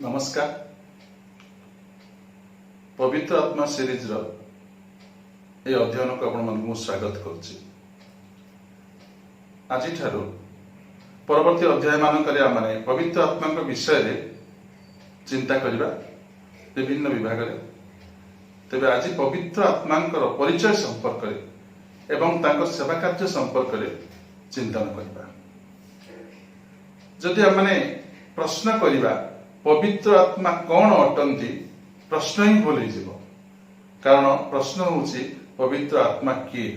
ନମସ୍କାର। ପବିତ୍ର ଆତ୍ମା ସିରିଜର ଏହି ଅଧ୍ୟୟନକୁ ଆପଣମାନଙ୍କୁ ମୁଁ ସ୍ୱାଗତ କରୁଛି। ଆଜିଠାରୁ ପରବର୍ତ୍ତୀ ଅଧ୍ୟାୟମାନଙ୍କରେ ଆମମାନେ ପବିତ୍ର ଆତ୍ମାଙ୍କ ବିଷୟରେ ଚିନ୍ତା କରିବା ବିଭିନ୍ନ ବିଭାଗରେ। ତେବେ ଆଜି ପବିତ୍ର ଆତ୍ମାଙ୍କର ପରିଚୟ ସମ୍ପର୍କରେ ଏବଂ ତାଙ୍କ ସେବା କାର୍ଯ୍ୟ ସମ୍ପର୍କରେ ଚିନ୍ତନ କରିବା। ଯଦି ଆମମାନେ ପ୍ରଶ୍ନ କରିବା, ପବିତ୍ର ଆତ୍ମା କଣ ଅଟନ୍ତି, ପ୍ରଶ୍ନ ହିଁ ଭୁଲ ହେଇଯିବ। କାରଣ ପ୍ରଶ୍ନ ହେଉଛି, ପବିତ୍ର ଆତ୍ମା କିଏ?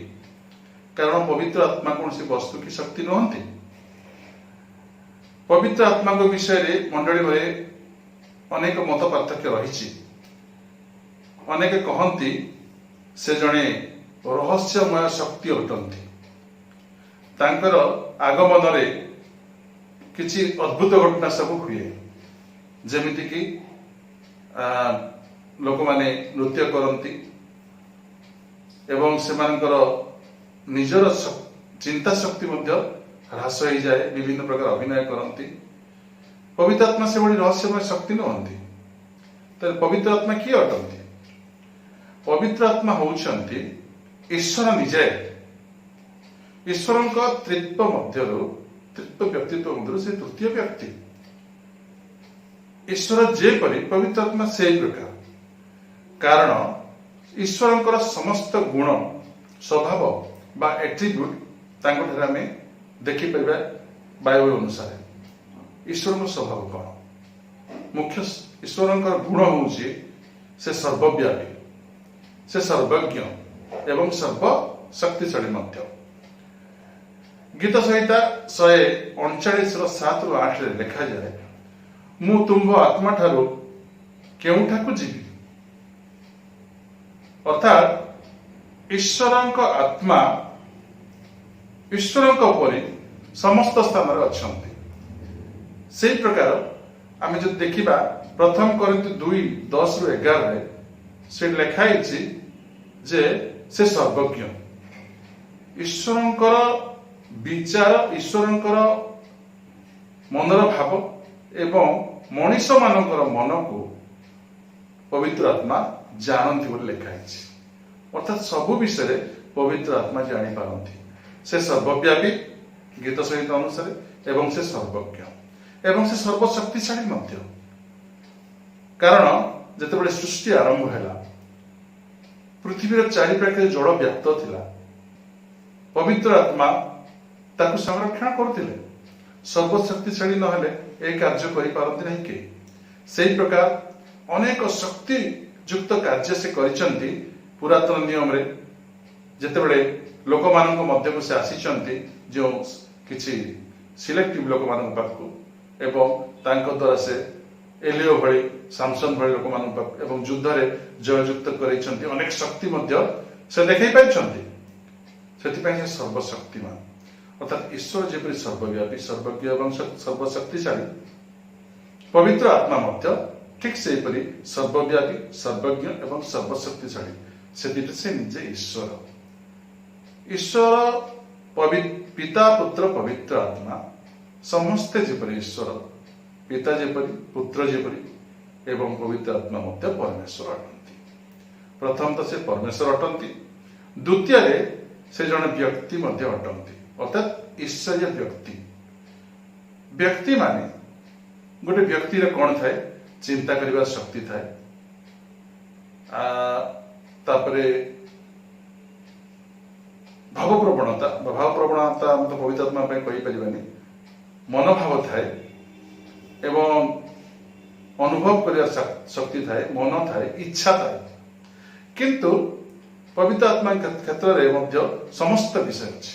କାରଣ ପବିତ୍ର ଆତ୍ମା କୌଣସି ବସ୍ତୁ କି ଶକ୍ତି ନୁହନ୍ତି। ପବିତ୍ର ଆତ୍ମାଙ୍କ ବିଷୟରେ ମଣ୍ଡଳୀରେ ଅନେକ ମତ ପାର୍ଥକ୍ୟ ରହିଛି। ଅନେକ କହନ୍ତି, ସେ ଜଣେ ରହସ୍ୟମୟ ଶକ୍ତି ଅଟନ୍ତି, ତାଙ୍କର ଆଗମନରେ କିଛି ଅଦ୍ଭୁତ ଘଟଣା ସବୁ ହୁଏ, ଯେମିତିକି ଲୋକମାନେ ନୃତ୍ୟ କରନ୍ତି ଏବଂ ସେମାନଙ୍କର ନିଜର ଚିନ୍ତା ଶକ୍ତି ମଧ୍ୟ ହ୍ରାସ ହେଇଯାଏ, ବିଭିନ୍ନ ପ୍ରକାର ଅଭିନୟ କରନ୍ତି। ପବିତ୍ର ଆତ୍ମା ସେଭଳି ରହସ୍ୟମୟ ଶକ୍ତି ନୁହନ୍ତି। ତାହେଲେ ପବିତ୍ର ଆତ୍ମା କିଏ ଅଟନ୍ତି? ପବିତ୍ର ଆତ୍ମା ହଉଛନ୍ତି ଈଶ୍ୱର ନିଜେ। ଈଶ୍ୱରଙ୍କ ତ୍ରିତ୍ୱ ମଧ୍ୟରୁ, ତ୍ରିତ୍ୱ ବ୍ୟକ୍ତିତ୍ୱ ମଧ୍ୟରୁ ସେ ତୃତୀୟ ବ୍ୟକ୍ତି। ଈଶ୍ୱର ଯେପରି, ପବିତ୍ର ଆତ୍ମା ସେଇ ପ୍ରକାର। କାରଣ ଈଶ୍ୱରଙ୍କର ସମସ୍ତ ଗୁଣ, ସ୍ୱଭାବ ବା ଏଟ୍ରିବ୍ୟୁଟ ତାଙ୍କଠାରେ ଆମେ ଦେଖିପାରିବା। ବାଇବଲ ଅନୁସାରେ ଈଶ୍ୱରଙ୍କ ସ୍ୱଭାବ କଣ? ମୁଖ୍ୟ ଈଶ୍ୱରଙ୍କର ଗୁଣ ହେଉଛି, ସେ ସର୍ବବ୍ୟାପୀ, ସେ ସର୍ବଜ୍ଞ ଏବଂ ସର୍ବଶକ୍ତିଶାଳୀ ମଧ୍ୟ। ଗୀତ ସଂହିତା 139ର 7ରୁ 8ରେ ଲେଖାଯାଏ, "ମୁଁ ତୁମ୍ଭ ଆତ୍ମା ଠାରୁ କେଉଁଠାକୁ ଯିବି?" ଅର୍ଥାତ୍ ଈଶ୍ୱରଙ୍କ ଆତ୍ମା ଈଶ୍ୱରଙ୍କ ପରି ସମସ୍ତ ସ୍ଥାନରେ ଅଛନ୍ତି। ସେଇ ପ୍ରକାର ଆମେ ଯଦି ଦେଖିବା, ପ୍ରଥମ କରିନ୍ଥୀୟ 2:10ରୁ 11ରେ ସେଠି ଲେଖା ହେଇଛି ଯେ ସେ ସର୍ବଜ୍ଞ। ଈଶ୍ୱରଙ୍କର ବିଚାର, ଈଶ୍ୱରଙ୍କର ମନର ଭାବ ଏବଂ ମଣିଷମାନଙ୍କର ମନକୁ ପବିତ୍ର ଆତ୍ମା ଜାଣନ୍ତି ବୋଲି ଲେଖା ହେଇଛି। ଅର୍ଥାତ୍ ସବୁ ବିଷୟରେ ପବିତ୍ର ଆତ୍ମା ଜାଣିପାରନ୍ତି। ସେ ସର୍ବବ୍ୟାପୀ ଗୀତ ସଂହିତା ଅନୁସାରେ ଏବଂ ସେ ସର୍ବଜ୍ଞ ଏବଂ ସେ ସର୍ବଶକ୍ତିଶାଳୀ ମଧ୍ୟ। କାରଣ ଯେତେବେଳେ ସୃଷ୍ଟି ଆରମ୍ଭ ହେଲା, ପୃଥିବୀର ଚାରିପାଖରେ ଜଳ ବ୍ୟାପ୍ତ ଥିଲା। ପବିତ୍ର ଆତ୍ମା ତାକୁ ସଂରକ୍ଷଣ କରୁଥିଲେ। ସର୍ବଶକ୍ତିଶାଳୀ ନହେଲେ ଏହି କାର୍ଯ୍ୟ କରିପାରନ୍ତି ନାହିଁ କେହି। ସେଇ ପ୍ରକାର ଅନେକ ଶକ୍ତିଯୁକ୍ତ କାର୍ଯ୍ୟ ସେ କରିଛନ୍ତି। ପୁରାତନ ନିୟମରେ ଯେତେବେଳେ ଲୋକମାନଙ୍କ ମଧ୍ୟକୁ ସେ ଆସିଛନ୍ତି, ଯେଉଁ କିଛି ସିଲେକ୍ଟିଭ ଲୋକମାନଙ୍କ ପାଖକୁ, ଏବଂ ତାଙ୍କ ଦ୍ୱାରା ସେ ଏଲିୟ ଭଳି, ସାମସନ ଭଳି ଲୋକମାନଙ୍କ ପାଖକୁ ଏବଂ ଯୁଦ୍ଧରେ ଜୟଯୁକ୍ତ କରାଇଛନ୍ତି। ଅନେକ ଶକ୍ତି ମଧ୍ୟ ସେ ଦେଖାଇ ପାରିଛନ୍ତି। ସେଥିପାଇଁ ସେ ସର୍ବଶକ୍ତିମାନ। ଅର୍ଥାତ୍ ଈଶ୍ୱର ଯେପରି ସର୍ବବ୍ୟାପୀ, ସର୍ବଜ୍ଞ ଏବଂ ସର୍ବଶକ୍ତିଶାଳୀ, ପବିତ୍ର ଆତ୍ମା ମଧ୍ୟ ଠିକ ସେହିପରି ସର୍ବବ୍ୟାପୀ, ସର୍ବଜ୍ଞ ଏବଂ ସର୍ବଶକ୍ତିଶାଳୀ। ସେଥିପାଇଁ ସେ ନିଜେ ଈଶ୍ୱର। ଈଶ୍ୱର ପିତା, ପୁତ୍ର, ପବିତ୍ର ଆତ୍ମା ସମସ୍ତେ ଯେପରି ଈଶ୍ୱର, ପିତା ଯେପରି, ପୁତ୍ର ଯେପରି ଏବଂ ପବିତ୍ର ଆତ୍ମା ମଧ୍ୟ ପରମେଶ୍ୱର ଅଟନ୍ତି। ପ୍ରଥମ ତ ସେ ପରମେଶ୍ୱର ଅଟନ୍ତି, ଦ୍ୱିତୀୟରେ ସେ ଜଣେ ବ୍ୟକ୍ତି ମଧ୍ୟ ଅଟନ୍ତି, ଅର୍ଥାତ୍ ଈଶ୍ୱରୀୟ ବ୍ୟକ୍ତି। ବ୍ୟକ୍ତି ମାନେ ଗୋଟେ ବ୍ୟକ୍ତିର କଣ ଥାଏ? ଚିନ୍ତା କରିବା ଶକ୍ତି ଥାଏ, ତାପରେ ଭାବପ୍ରବଣତା ବା ଭାବପ୍ରବଣତା ଆମେ ତ ପବିତ୍ର ଆତ୍ମା ପାଇଁ କହିପାରିବାନି। ମନୋଭାବ ଥାଏ ଏବଂ ଅନୁଭବ କରିବା ଶକ୍ତି ଥାଏ, ମନ ଥାଏ, ଇଚ୍ଛା ଥାଏ। କିନ୍ତୁ ପବିତ୍ର ଆତ୍ମା କ୍ଷେତ୍ରରେ ମଧ୍ୟ ସମସ୍ତ ବିଷୟ ଅଛି।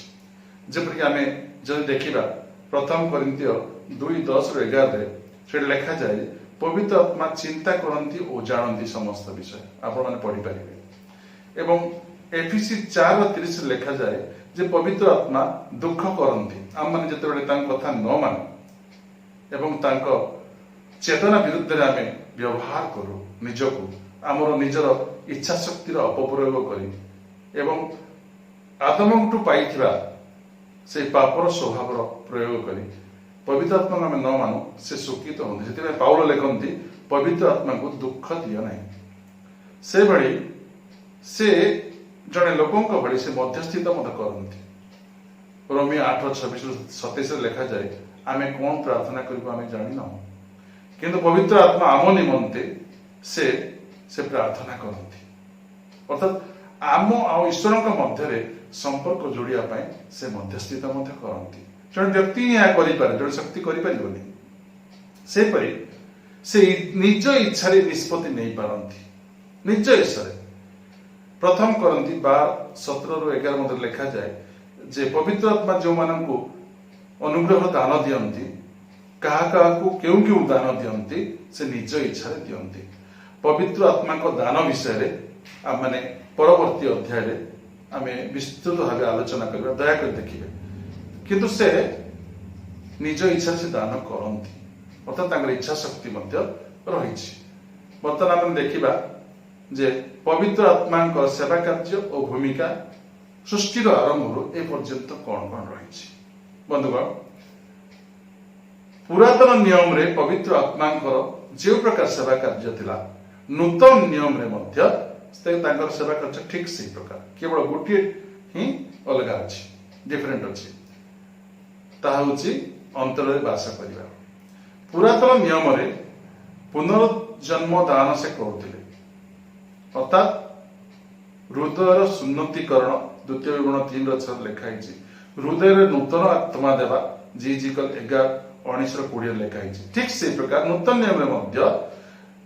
ଯେପରିକି ଆମେ ଯଦି ଦେଖିବା, ପ୍ରଥମ କରିନ୍ଥୀୟ 2:10ରୁ 11ରେ ସେଠି ଲେଖାଯାଏ, ପବିତ୍ର ଆତ୍ମା ଚିନ୍ତା କରନ୍ତି ଓ ଜାଣନ୍ତି ସମସ୍ତ ବିଷୟ। ଆପଣମାନେ ପଢିପାରିବେ। ଏବଂ ଏଫିସି 4:30ରେ ଲେଖାଯାଏ ଯେ ପବିତ୍ର ଆତ୍ମା ଦୁଃଖ କରନ୍ତି, ଆମମାନେ ଯେତେବେଳେ ତାଙ୍କ କଥା ନ ମାନୁ ଏବଂ ତାଙ୍କ ଚେତନା ବିରୁଦ୍ଧରେ ଆମେ ବ୍ୟବହାର କରୁ ନିଜକୁ, ଆମର ନିଜର ଇଚ୍ଛା ଶକ୍ତିର ଅପପ୍ରୟୋଗ କରି ଏବଂ ଆଦମଙ୍କଠୁ ପାଇଥିବା ସେଇ ପାପର ସ୍ୱଭାବର ପ୍ରୟୋଗ କରି ପବିତ୍ର ଆତ୍ମାକୁ ଆମେ ନ ମାନୁ, ସେ ଶୋକିତ ହୁଅନ୍ତି। ସେଥିପାଇଁ ପାଉଲ ଲେଖନ୍ତି, ପବିତ୍ର ଆତ୍ମାଙ୍କୁ ଦୁଃଖ ଦିଅ ନାହିଁ। ସେଭଳି ସେ ଜଣେ ଲୋକଙ୍କ ଭଳି ସେ ମଧ୍ୟସ୍ଥିତା ମଧ୍ୟ କରନ୍ତି। ରୋମୀୟ 8:26-27ରେ ଲେଖାଯାଏ, ଆମେ କଣ ପ୍ରାର୍ଥନା କରିବୁ ଆମେ ଜାଣିନାହୁଁ, କିନ୍ତୁ ପବିତ୍ର ଆତ୍ମା ଆମ ନିମନ୍ତେ ସେ ସେ ପ୍ରାର୍ଥନା କରନ୍ତି। ଅର୍ଥାତ୍ ଆମ ଆଉ ଈଶ୍ୱରଙ୍କ ମଧ୍ୟରେ ସମ୍ପର୍କ ଯୋଡ଼ିବା ପାଇଁ ସେ ମଧ୍ୟସ୍ଥିତା ମଧ୍ୟ କରନ୍ତି। ଜଣେ ବ୍ୟକ୍ତି ହିଁ ଏହା କରିପାରେ, ଜଣେ ଶକ୍ତି କରିପାରିବନି। ସେହିପରି ସେ ନିଜ ଇଚ୍ଛାରେ ନିଷ୍ପତ୍ତି ନେଇପାରନ୍ତି, ନିଜ ଇଚ୍ଛାରେ। ପ୍ରଥମ କରିନ୍ଥୀ 12:7ରୁ 11 ମଧ୍ୟରେ ଲେଖାଯାଏ ଯେ ପବିତ୍ର ଆତ୍ମା ଯେଉଁମାନଙ୍କୁ ଅନୁଗ୍ରହ ଦାନ ଦିଅନ୍ତି, କାହା କାହାକୁ କେଉଁ କେଉଁ ଦାନ ଦିଅନ୍ତି, ସେ ନିଜ ଇଚ୍ଛାରେ ଦିଅନ୍ତି। ପବିତ୍ର ଆତ୍ମାଙ୍କ ଦାନ ବିଷୟରେ ଆମମାନେ ପରବର୍ତ୍ତୀ ଅଧ୍ୟାୟରେ ଆମେ ବିସ୍ତୃତ ଭାବେ ଆଲୋଚନା କରିବା, ଦୟାକରି ଦେଖିବେ। କିନ୍ତୁ ସେ ନିଜ ଇଚ୍ଛାରେ ସେ ଦାନ କରନ୍ତି, ଅର୍ଥାତ୍ ତାଙ୍କର ଇଚ୍ଛା ଶକ୍ତି ମଧ୍ୟ ରହିଛି। ବର୍ତ୍ତମାନ ଆମେ ଦେଖିବା ଯେ ପବିତ୍ର ଆତ୍ମାଙ୍କ ସେବା କାର୍ଯ୍ୟ ଓ ଭୂମିକା ସୃଷ୍ଟିର ଆରମ୍ଭରୁ ଏ ପର୍ଯ୍ୟନ୍ତ କଣ କଣ ରହିଛି। ବନ୍ଧୁଗଣ, ପୁରାତନ ନିୟମରେ ପବିତ୍ର ଆତ୍ମାଙ୍କର ଯେଉଁ ପ୍ରକାର ସେବା କାର୍ଯ୍ୟ ଥିଲା, ନୂତନ ନିୟମରେ ମଧ୍ୟ ସେ ତାଙ୍କର ସେବା କାର୍ଯ୍ୟ ଠିକ ସେଇ ପ୍ରକାର। କେବଳ ଗୋଟିଏ ହିଁ ଅଲଗା ଅଛି, ଡିଫରେଣ୍ଟ ଅଛି, ତାହା ହେଉଛି ଅନ୍ତରରେ ବାସ କରିବା। ପୁରାତନ ନିୟମରେ ପୁନର୍ଜନ୍ମ ଦାନ ସେ କରୁଥିଲେ, ଅର୍ଥାତ୍ ହୃଦୟର ସୁନ୍ନତିକରଣ। ଦ୍ୱିତୀୟ ବିବରଣ 3:6ରେ ଲେଖା ହେଇଛି। ହୃଦୟରେ ନୂତନ ଆତ୍ମା ଦେବା ଯିହିଜିକଲ 11:19-20ରେ ଲେଖା ହେଇଛି। ଠିକ ସେଇ ପ୍ରକାର ନୂତନ ନିୟମରେ ମଧ୍ୟ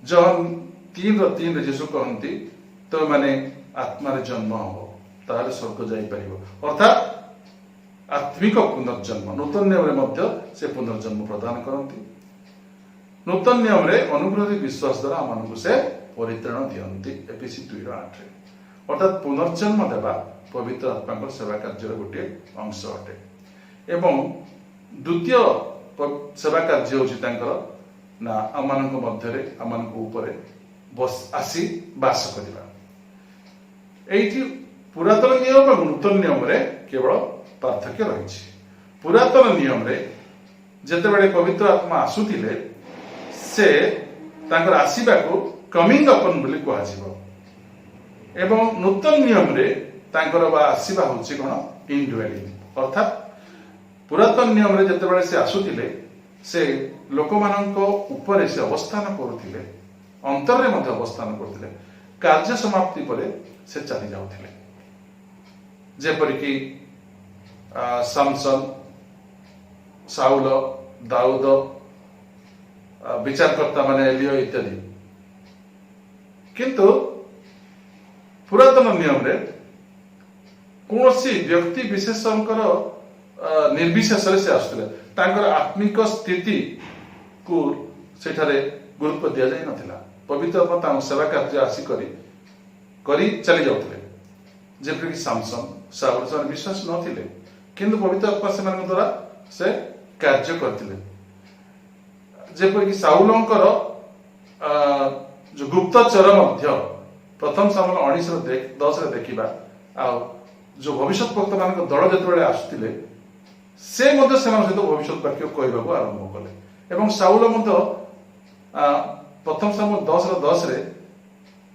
ଯୋହନ 3:3ରେ ଯୀଶୁ କହନ୍ତି, ତମେ ମାନେ ଆତ୍ମାରେ ଜନ୍ମ ହବ, ତାହେଲେ ସ୍ୱର୍ଗ ଯାଇପାରିବ। ଅର୍ଥାତ୍ ଆତ୍ମିକ ପୁନର୍ଜନ୍ମ। ନୂତନ ନିୟମରେ ମଧ୍ୟ ସେ ପୁନର୍ଜନ୍ମ ପ୍ରଦାନ କରନ୍ତି। ନୂତନ ନିୟମରେ ଅନୁଗ୍ରହରେ ବିଶ୍ୱାସ ଦ୍ୱାରା ଆମମାନଙ୍କୁ ସେ ପରିତ୍ରାଣ ଦିଅନ୍ତି, ଏଫିସି 2:8ରେ। ଅର୍ଥାତ୍ ପୁନର୍ଜନ୍ମ ଦେବା ପବିତ୍ର ଆତ୍ମାଙ୍କର ସେବା କାର୍ଯ୍ୟର ଗୋଟିଏ ଅଂଶ ଅଟେ। ଏବଂ ଦ୍ୱିତୀୟ ସେବା କାର୍ଯ୍ୟ ହେଉଛି ତାଙ୍କର ନା ଆମମାନଙ୍କ ମଧ୍ୟରେ, ଆମମାନଙ୍କ ଉପରେ ବସ ଆସି ବାସ କରିବା। ଏଇଠି ପୁରାତନ ନିୟମ ଏବଂ ନୂତନ ନିୟମରେ କେବଳ ପାର୍ଥକ୍ୟ ରହିଛି। ପୁରାତନ ନିୟମରେ ଯେତେବେଳେ ପବିତ୍ର ଆତ୍ମା ଆସୁଥିଲେ, ସେ ତାଙ୍କର ଆସିବାକୁ କମିଂ ଅପନ୍ ବୋଲି କୁହାଯିବ ଏବଂ ନୂତନ ନିୟମରେ ତାଙ୍କର ବା ଆସିବା ହେଉଛି କଣ? ଇନଡୁଏଲିଂ। ଅର୍ଥାତ୍ ପୁରାତନ ନିୟମରେ ଯେତେବେଳେ ସେ ଆସୁଥିଲେ, ସେ ଲୋକମାନଙ୍କ ଉପରେ ସେ ଅବସ୍ଥାନ କରୁଥିଲେ, ଅନ୍ତରରେ ମଧ୍ୟ ଅବସ୍ଥାନ କରୁଥିଲେ। କାର୍ଯ୍ୟ ସମାପ୍ତି ପରେ ସେ ଚାଲି ଯାଉଥିଲେ। ଯେପରିକି ସାମସନ, ସାଉଲ, ଦାଉଦ, ବିଚାରକର୍ତ୍ତା ମାନେ ଏଲିୟ ଇତ୍ୟାଦି। କିନ୍ତୁ ପୁରାତନ ନିୟମରେ କୌଣସି ବ୍ୟକ୍ତି ବିଶେଷଙ୍କର ନିର୍ବିଶେଷରେ ସେ ଆସୁଥିଲେ। ତାଙ୍କର ଆତ୍ମିକ ସ୍ଥିତିକୁ ସେଠାରେ ଗୁରୁତ୍ୱ ଦିଆଯାଇ ନଥିଲା। ପବିତ୍ର ଆତ୍ମା ତାଙ୍କ ସେବା କାର୍ଯ୍ୟ ଆସି କରି କରି ଚାଲି ଯାଉଥିଲେ। ଯେପରିକି ସାମସନ, ସାଉଲ, ସେମାନେ ବିଶ୍ୱାସୀ ନଥିଲେ, କିନ୍ତୁ ପବିତ୍ର ଆତ୍ମା ସେମାନଙ୍କ ଦ୍ୱାରା ସେ କାର୍ଯ୍ୟ କରିଥିଲେ। ଯେପରିକି ସାଉଲଙ୍କର ଯୋଉ ଗୁପ୍ତଚର ମଧ୍ୟ ପ୍ରଥମ ସାମୁଏଲ 19:10ରେ ଦେଖିବା। ଆଉ ଯୋଉ ଭବିଷ୍ୟତ ବକ୍ତା ମାନଙ୍କ ଦଳ ଯେତେବେଳେ ଆସୁଥିଲେ, ସେ ମଧ୍ୟ ସେମାନଙ୍କ ସହିତ ଭବିଷ୍ୟତ ବାକ୍ୟ କହିବାକୁ ଆରମ୍ଭ କଲେ। ଏବଂ ସାଉଲ ମଧ୍ୟ ପ୍ରଥମ ସାମୁଏଲ 10:10ରେ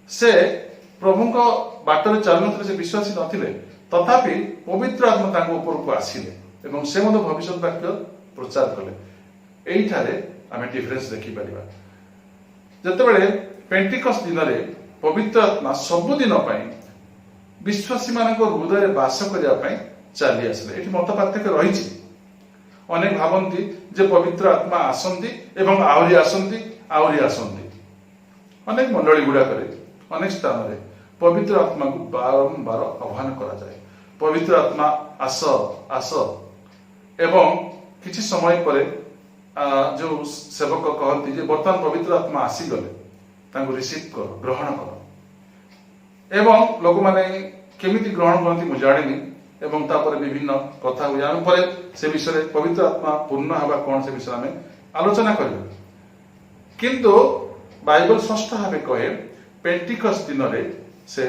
ସେ ପ୍ରଭୁଙ୍କ ବାଟରେ ଚାଲୁନଥିଲେ, ସେ ବିଶ୍ୱାସୀ ନଥିଲେ, ତଥାପି ପବିତ୍ର ଆତ୍ମା ତାଙ୍କ ଉପରକୁ ଆସିଲେ ଏବଂ ସେ ମଧ୍ୟ ଭବିଷ୍ୟତ ବାକ୍ୟ ପ୍ରଚାର କଲେ। ଏଇଠାରେ ଆମେ ଡିଫରେନ୍ସ ଦେଖିପାରିବା। ଯେତେବେଳେ ପେଣ୍ଟିକସ୍ ଦିନରେ ପବିତ୍ର ଆତ୍ମା ସବୁଦିନ ପାଇଁ ବିଶ୍ୱାସୀ ମାନଙ୍କ ହୃଦୟରେ ବାସ କରିବା ପାଇଁ ଚାଲି ଆସିଲେ, ଏଠି ମତ ପାର୍ଥକ୍ୟ ରହିଛି। ଅନେକ ଭାବନ୍ତି ଯେ ପବିତ୍ର ଆତ୍ମା ଆସନ୍ତି ଏବଂ ଆହୁରି ଆସନ୍ତି, ଆହୁରି ଆସନ୍ତି। ଅନେକ ମଣ୍ଡଳୀ ଗୁଡାକରେ, ଅନେକ ସ୍ଥାନରେ ପବିତ୍ର ଆତ୍ମାକୁ ବାରମ୍ବାର ଆହ୍ୱାନ କରାଯାଏ, ପବିତ୍ର ଆତ୍ମା ଆସ, ଆସ। ଏବଂ କିଛି ସମୟ ପରେ ଯୋଉ ସେବକ କହନ୍ତି ଯେ ବର୍ତ୍ତମାନ ପବିତ୍ର ଆତ୍ମା ଆସିଗଲେ, ତାଙ୍କୁ ରିସିଭ କର, ଗ୍ରହଣ କର। ଏବଂ ଲୋକମାନେ କେମିତି ଗ୍ରହଣ କରନ୍ତି ମୁଁ ଜାଣିନି। ଏବଂ ତାପରେ ବିଭିନ୍ନ କଥା ହୁଏ। ଆମେ ପରେ ସେ ବିଷୟରେ, ପବିତ୍ର ଆତ୍ମା ପୂର୍ଣ୍ଣ ହେବା କଣ, ସେ ବିଷୟରେ ଆମେ ଆଲୋଚନା କରିବା। କିନ୍ତୁ ବାଇବଲ ସ୍ପଷ୍ଟ ଭାବେ କହେ, ପେଣ୍ଟିକସ୍ ଦିନରେ ସେ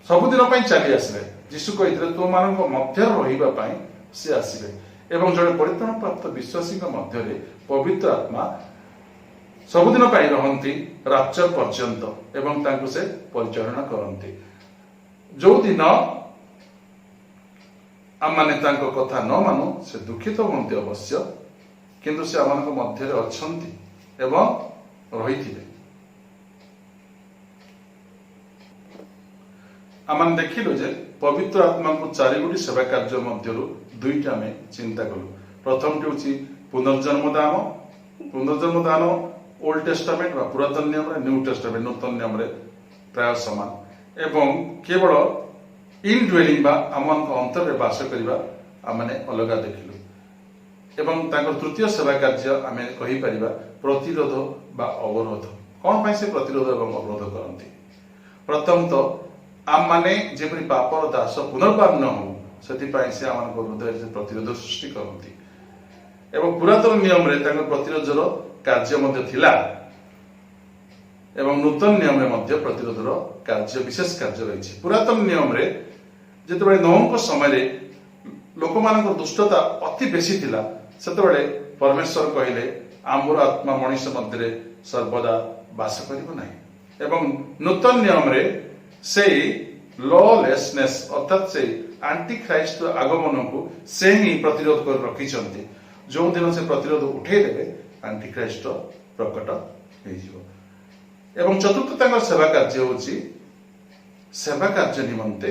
ସବୁଦିନ ପାଇଁ ଚାଲି ଆସିଲେ। ଯୀଶୁ କହିଥିଲେ, ତୁମମାନଙ୍କ ମଧ୍ୟରେ ରହିବା ପାଇଁ ସେ ଆସିବେ। ଏବଂ ଜଣେ ପରିତ୍ରାଣ ପ୍ରାପ୍ତ ବିଶ୍ୱାସୀଙ୍କ ମଧ୍ୟରେ ପବିତ୍ର ଆତ୍ମା ସବୁଦିନ ପାଇଁ ରହନ୍ତି ରାପ୍ଚର ପର୍ଯ୍ୟନ୍ତ ଏବଂ ତାଙ୍କୁ ସେ ପରିଚାଳନା କରନ୍ତି। ଯୋଉଦିନ ଆମମାନେ ତାଙ୍କ କଥା ନ ମାନୁ, ସେ ଦୁଃଖିତ ହୁଅନ୍ତି ଅବଶ୍ୟ, କିନ୍ତୁ ସେ ଆମମାନଙ୍କ ମଧ୍ୟରେ ଅଛନ୍ତି ଏବଂ ରହିଥିବେ। ଆମମାନେ ଦେଖିଲୁ ଯେ ପବିତ୍ର ଆତ୍ମାଙ୍କୁ ଚାରିଗୋଟି ସେବା କାର୍ଯ୍ୟ ମଧ୍ୟରୁ ଦୁଇଟି ଆମେ ଚିନ୍ତା କଲୁ। ପ୍ରଥମଟି ହେଉଛି ପୁନର୍ଜନ୍ମ ଦାନ। ପୁନର୍ଜନ୍ମ ଦାନ ଓଲ୍ଡ ଟେଷ୍ଟାମେଣ୍ଟ ବା ପୁରାତନ ନିୟମରେ, ନ୍ୟୁ ଟେଷ୍ଟାମେଣ୍ଟ ନୂତନ ନିୟମରେ ପ୍ରାୟ ସମାନ ଏବଂ କେବଳ ଇନଡ୍ୱେଲିଂ ବା ଆମମାନଙ୍କ ଅନ୍ତରରେ ବାସ କରିବା ଆମମାନେ ଅଲଗା ଦେଖିଲୁ। ଏବଂ ତାଙ୍କର ତୃତୀୟ ସେବା କାର୍ଯ୍ୟ ଆମେ କହିପାରିବା ପ୍ରତିରୋଧ ବା ଅବରୋଧ। କଣ ପାଇଁ ସେ ପ୍ରତିରୋଧ ଏବଂ ଅବରୋଧ କରନ୍ତି? ପ୍ରଥମତଃ ଆମମାନେ ଯେପରି ପାପର ଦାସ ପୁନର୍ବାର ନ ହଉ, ସେଥିପାଇଁ ସେ ଆମମାନଙ୍କ ହୃଦୟରେ ସେ ପ୍ରତିରୋଧ ସୃଷ୍ଟି କରନ୍ତି। ଏବଂ ପୁରାତନ ନିୟମରେ ତାଙ୍କ ପ୍ରତିରୋଧର କାର୍ଯ୍ୟ ମଧ୍ୟ ଥିଲା ଏବଂ ନୂତନ ନିୟମରେ ମଧ୍ୟ ପ୍ରତିରୋଧର କାର୍ଯ୍ୟ, ବିଶେଷ କାର୍ଯ୍ୟ ରହିଛି। ପୁରାତନ ନିୟମରେ ଯେତେବେଳେ ନୋହଙ୍କ ସମୟରେ ଲୋକମାନଙ୍କର ଦୁଷ୍ଟତା ଅତି ବେଶୀ ଥିଲା, ସେତେବେଳେ ପରମେଶ୍ୱର କହିଲେ, ଆମ୍ଭର ଆତ୍ମା ମଣିଷ ମଧ୍ୟରେ ସର୍ବଦା ବାସ କରିବ ନାହିଁ। ଏବଂ ନୂତନ ନିୟମରେ ସେଇ ଲଲେସନେସ୍ ଅର୍ଥାତ୍ ସେଇ ଆଣ୍ଟି ଖ୍ରାଇଷ୍ଟ ଆଗମନକୁ ସେ ହିଁ ପ୍ରତିରୋଧ କରି ରଖିଛନ୍ତି। ଯେଉଁଦିନ ସେ ପ୍ରତିରୋଧ ଉଠେଇ ଦେବେ, ଆଣ୍ଟି ଖ୍ରାଇଷ୍ଟ ପ୍ରକଟ ହେଇଯିବ। ଏବଂ ଚତୁର୍ଥ ତାଙ୍କର ସେବା କାର୍ଯ୍ୟ ହେଉଛି ସେବା କାର୍ଯ୍ୟ ନିମନ୍ତେ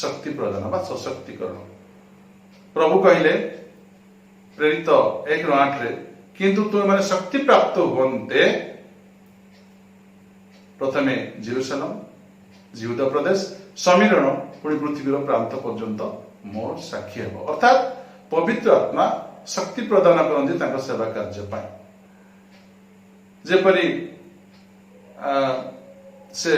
ଶକ୍ତି ପ୍ରଦାନ ବା ସଶକ୍ତିକରଣ। ପ୍ରଭୁ କହିଲେ ପ୍ରେରିତ 1:8ରେ, କିନ୍ତୁ ତୁମେମାନେ ଶକ୍ତି ପ୍ରାପ୍ତ ହୁଅନ୍ତେ ପ୍ରଥମେ ଜେରୁସାଲମ, ଯିହୁଦା ପ୍ରଦେଶ, ଶମିରୋଣ, ପୁଣି ପୃଥିବୀର ପ୍ରାନ୍ତ ପର୍ଯ୍ୟନ୍ତ ମୋର ସାକ୍ଷୀ ହେବ। ଅର୍ଥାତ୍ ପବିତ୍ର ଆତ୍ମା ଶକ୍ତି ପ୍ରଦାନ କରନ୍ତି ତାଙ୍କ ସେବା କାର୍ଯ୍ୟ ପାଇଁ। ଯେପରି ସେ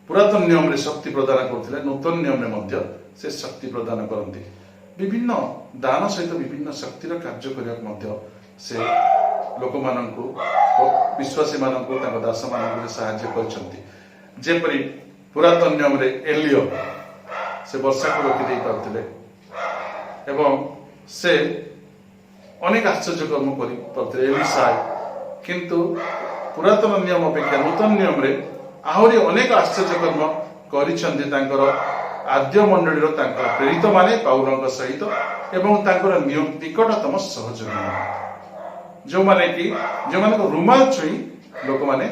ପୁରାତନ ନିୟମରେ ଶକ୍ତି ପ୍ରଦାନ କରୁଥିଲେ, ନୂତନ ନିୟମରେ ମଧ୍ୟ ସେ ଶକ୍ତି ପ୍ରଦାନ କରନ୍ତି। ବିଭିନ୍ନ ଦାନ ସହିତ ବିଭିନ୍ନ ଶକ୍ତିର କାର୍ଯ୍ୟ କରିବାକୁ ମଧ୍ୟ ସେ ଲୋକମାନଙ୍କୁ, ବିଶ୍ୱାସୀମାନଙ୍କୁ, ତାଙ୍କ ଦାସମାନଙ୍କୁ ସେ ସାହାଯ୍ୟ କରିଛନ୍ତି। ଯେପରି ପୁରାତନ ନିୟମରେ ଏଲିୟ ସେ ବର୍ଷାକୁ ରୋକି ଦେଇ ପାରୁଥିଲେ ଏବଂ ସେ ଅନେକ ଆଶ୍ଚର୍ଯ୍ୟ କର୍ମ କରିପାରୁଥିଲେ ଏଲିସା। କିନ୍ତୁ ପୁରାତନ ନିୟମ ଅପେକ୍ଷା ନୂତନ ନିୟମରେ ଆହୁରି ଅନେକ ଆଶ୍ଚର୍ଯ୍ୟ କର୍ମ କରିଛନ୍ତି ତାଙ୍କର ଆଦ୍ୟ ମଣ୍ଡଳୀର ତାଙ୍କର ପ୍ରେରିତମାନେ ପାଉଲଙ୍କ ସହିତ ଏବଂ ତାଙ୍କର ନିକଟତମ ସହଯୋଗୀମାନେ, ଯେଉଁମାନଙ୍କ ରୁମାଲ ଛୁଇଁ ଲୋକମାନେ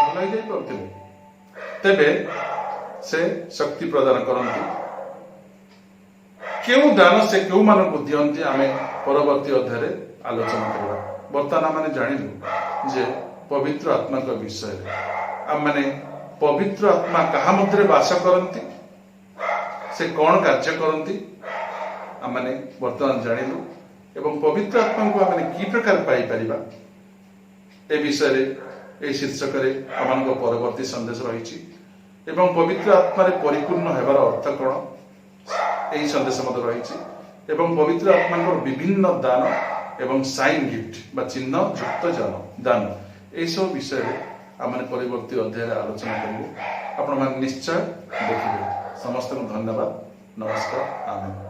ଭଲ ହେଇଯାଇପାରୁଥିଲେ। ତେବେ ସେ ଶକ୍ତି ପ୍ରଦାନ କରନ୍ତି। କେଉଁ ଦାନ ସେ କେଉଁମାନଙ୍କୁ ଦିଅନ୍ତି, ଆମେ ପରବର୍ତ୍ତୀ ଅଧ୍ୟାୟରେ ଆଲୋଚନା କରିବା। ବର୍ତ୍ତମାନ ଆମେ ଜାଣିଲୁ ଯେ ପବିତ୍ର ଆତ୍ମାଙ୍କ ବିଷୟରେ ଆମମାନେ ପବିତ୍ର ଆତ୍ମା କାହା ମଧ୍ୟରେ ବାସ କରନ୍ତି, ସେ କଣ କାର୍ଯ୍ୟ କରନ୍ତି, ଆମମାନେ ବର୍ତ୍ତମାନ ଜାଣିଲୁ। ଏବଂ ପବିତ୍ର ଆତ୍ମାଙ୍କୁ ଆମେ କି ପ୍ରକାର ପାଇପାରିବା, ଏ ବିଷୟରେ ଏହି ଶୀର୍ଷକରେ ଆମମାନଙ୍କ ପରବର୍ତ୍ତୀ ସନ୍ଦେଶ ରହିଛି। ଏବଂ ପବିତ୍ର ଆତ୍ମାରେ ପରିପୂର୍ଣ୍ଣ ହେବାର ଅର୍ଥ କଣ, ଏହି ସନ୍ଦେଶ ମଧ୍ୟ ରହିଛି। ଏବଂ ପବିତ୍ର ଆତ୍ମାଙ୍କର ବିଭିନ୍ନ ଦାନ ଏବଂ ସାଇନ୍ ଗିଫ୍ଟ ବା ଚିହ୍ନ ଯୁକ୍ତ ଦାନ, ଏହିସବୁ ବିଷୟରେ ଆମେ ପରବର୍ତ୍ତୀ ଅଧ୍ୟାୟରେ ଆଲୋଚନା କରିବୁ। ଆପଣମାନେ ନିଶ୍ଚୟ ଦେଖିବେ। ସମସ୍ତଙ୍କୁ ଧନ୍ୟବାଦ। ନମସ୍କାର। ଆମେନ୍।